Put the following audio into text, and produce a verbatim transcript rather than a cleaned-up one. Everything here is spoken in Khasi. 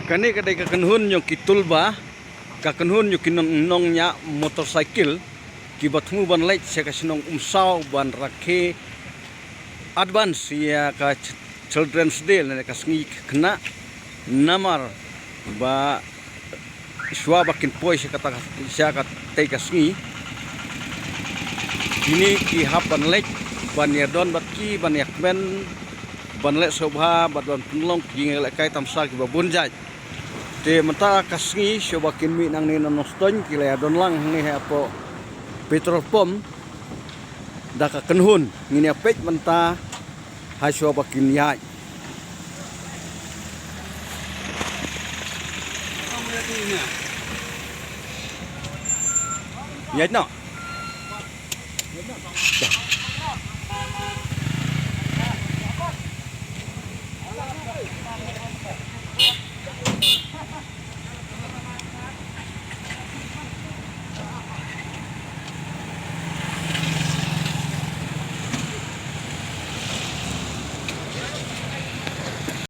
Kane ka dei ka kynhun jong ki tulba, ka kynhun jong ki nong, nongñiah motorcycle, kiba thmu ban leit sha ka shnong Umsaw ban rakhe advance ïa ka ch-, Children's Day lane ka sngi khynnah, namar ba shuwa ba kin poi sha kata, sha katei ka sngi, kine ki hap ban leit ban ïadon bad ki, ban ïakmen, ban leh sngewbha bad ban pynlong ki jingïalehkai tamsa kiba bun jait. Te mynta ka sngi shuwa ba kin mih nangne na Nongstoiñ, ki la ïadon lang hangne hapoh petrol pump da ka kynhun. Ngin ïa peit mynta ha shuwa ba kin ïaid. Ïaid noh.